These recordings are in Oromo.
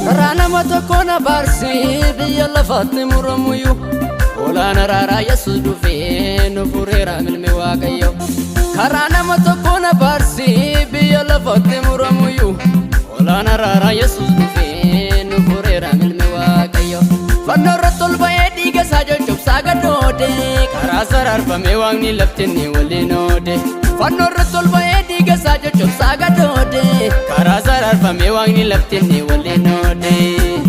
Karaa nama tokko na baarsi biyya lafaatti muramuyyuu Olaana raaraa Yesuus dhufee nu fureera milmi Waaqayyo. Karaa nama tokko na baarsi biyya lafaatti muramuyyuu Olaana raaraa Yesuus dhufee nu fureera milmi Waaqayyo. Fannoo irratti ol ba'ee dhiiga isaa coccobsaa gadoode karaa saraarfamee waaqni lafti inni waliin oode. Fannoo irratti ol ba'ee dhiiga isaa coccobsaa gadoode karaa saraarfamee waaqni lafti inni waliin oode.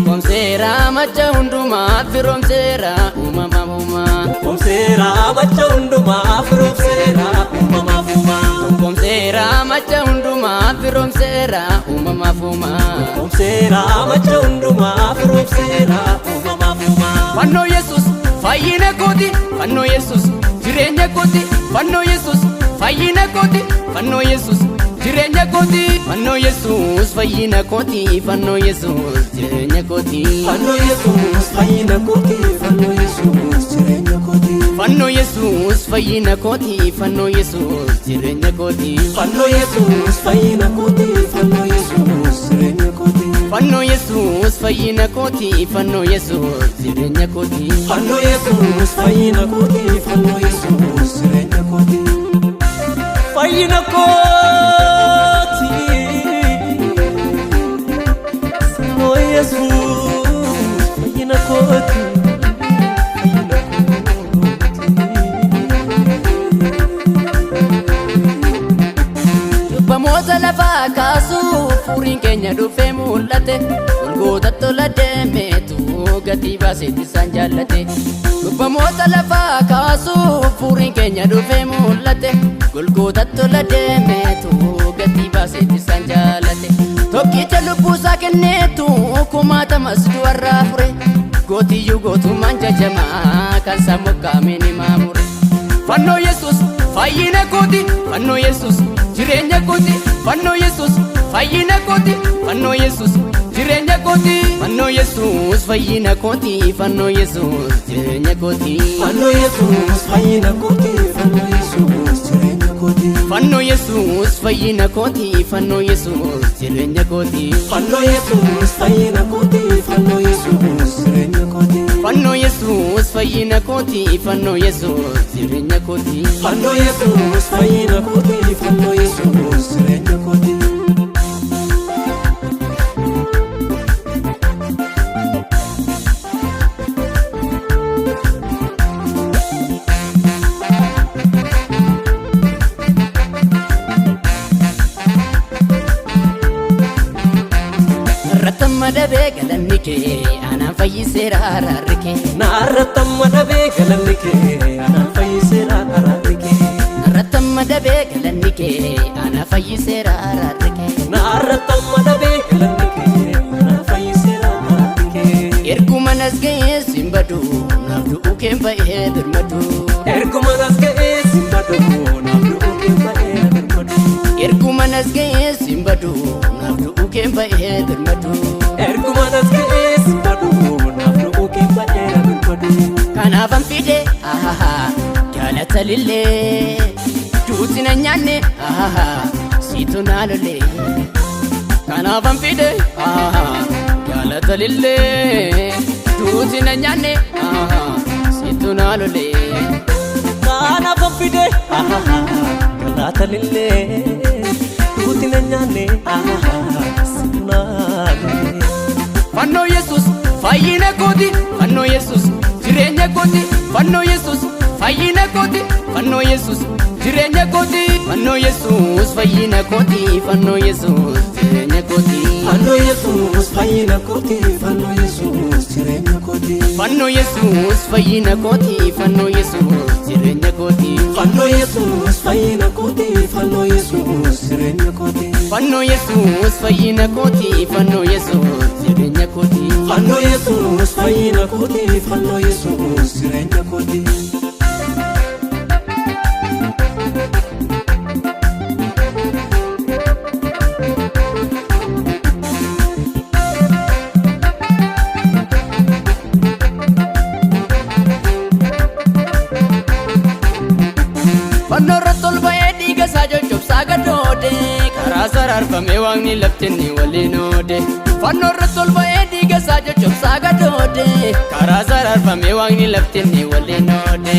Komseera macha hundumaa firoomseera uumama uumaa. Komseera macha hundumaa firoomseera uumamaaf uumaa. Komseera macha hundumaa firoomseera uumamaaf uumaa. Komseera macha hundumaa firoomseera uumamaaf uumaa. Fannoo Yesuus fayyina kooti fannoo Yesuus jireenya kooti fannoo Yesuus fayyina kooti fannoo Yesuus jireenya kooti fannoo Yesuus fayyina kooti fannoo Yesuus jireenya kooti Fannoo Yesuus fayyina kooti fannoo Yesuus jireenya kooti. Fannoo Yesuus fayyina kooti fannoo Yesuus jireenya kooti Fannoo Yesuus fayyina kooti fannoo Yesuus jireenya kooti. Fannoo Yesuus fayyina kooti fannoo Yesuus jireenya kooti Fannoo Yesuus fayyina kooti fannoo Yesuus jireenya kooti. Fayyina kooti fannoo Yesuus fayyina kooti. Fayyina kooti. Cubbamoota lafaa kaasuuf furiin keenya dhufee mul'ate Golgoota tola deemeetu gatii baaseetti isaan jaallate Cubbamoota lafaa kaasuuf furiin keenya dhufee mul'ate Golgoota tola deemeetu gatii baaseetti isaan jaallate Tokkicha lubbuusaa kenneetu kumaatamas du'arraa fure Gootiyyuu gootummaan jajamaa kan sammuu ni maamure Fannoo Yesuus fayyina kooti fannoo Yesuus jireenya kooti fannoo Yesuus fayyina kooti fannoo Yesuus jireenya kooti fannoo Yesuus fayyina kooti fannoo Yesuus jireenya kooti Fannoo Yesuus fayyina kooti fannoo Yesuus jireenya kooti. Fannoo Yesuus fayyina kooti fannoo Yesuus jireenya kooti Fannoo Yesuus fayyina kooti fannoo Yesuus jireenya kooti. Fannoo Yesuus fayyina kooti fannoo Yesuus jireenya kooti Fannoo Yesuus fayyina kooti fannoo Yesuus jireenya kooti. Irratti dhabee galanni kee anaan fayyiseera araarri kee Naarratti amma dhabee galanni kee anaan fayyiseera araarri kee. Irratti dhabee galanni kee anaan fayyiseera araarri kee Naarratti amma dhabee galanni kee anaan fayyiseera araarri kee. Erguma nas ga'ee sin badu naaf du'uu keen ba'ee birmadu Erguma nas ga'ee sin badu naaf du'uu kee ba'ee birmadu. Erguma nas ga'ee sin badu naaf du'uu keen ba'ee birmadu Erguma nas ga'ee sin badu naaf du'uu kee ba'ee birmadu. Kanaafan fide ahaha jaalata lillee duuti na nyaanne ahaha siitu naa lolee Kanaafan fide ahaha jaalata lillee duuti na nyaanne ahaha siitu naa lolee Kanaafan fide galata lillee duuti na nyaanne situ naa lolee. Fannoo Yesuus fayyina kooti fannoo Yesuus jireenya kooti fannoo Yesuus fayyina kooti fannoo Yesuus jireenya kooti fannoo Yesuus fayyina kooti fannoo Yesuus jireenya kooti Fannoo Yesuus fayyina kooti fannoo Yesuus jireenya kooti. Fannoo Yesuus fayyina kooti fannoo Yesuus jireenya kooti Fannoo Yesuus. Fayyina kooti, fannoo Yesuus jireenya kooti. Fannoo Yesuus fayyina kooti, fannoo Yesuus jireenya kooti. Fannoo Yesuus fayyina kooti, fannoo Yesuus jireenya kooti. Fannoo irratti ol ba'ee dhiiga isaa coccobsaa gadoode, karaa saraarfamee waaqni laftinni waliin oode. Fannoo irratti ol ba'ee dhiiga isaa coccobsaa gadoode, karaa saraarfamee waaqni laftinni waliin oode.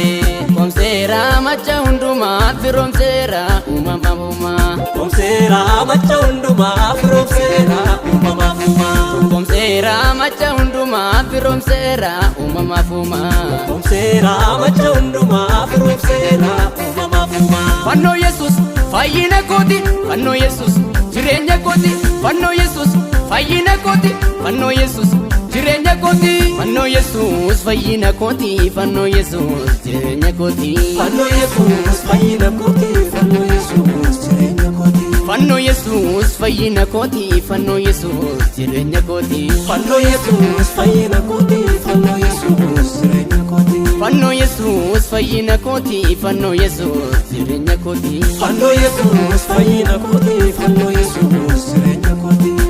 Qoomseera macha hundumaa, firoomseera uumama uumaa. Qoomseera macha hundumaa, firoomseera uumamaaf uumaa. Qoomseera macha hundumaa, firoomseera uumamaaf uumaa. Qoomseera macha hundumaa, firoomseera uumamaaf uumaa. Fannoo Yesuus fayyina kooti, fannoo Yesuus jireenya kooti, fannoo Yesuus fayyina kooti, fannoo Yesuus jireenya kooti, fannoo Yesuus fayyina kooti, fannoo Yesuus jireenya kooti. Fannoo Yesuus fayyina kooti, fannoo Yesuus jireenya kooti. Fannoo Yesuus fayyina kooti, fannoo Yesuus jireenya kooti. Fannoo Yesuus fayyina kooti, fannoo Yesuus jireenya kooti. Fannoo Yesuus fayyina kooti, fannoo Yesuus jireenya kooti. Fannoo Yesuus fayyina kooti, fannoo Yesuus jireenya kooti.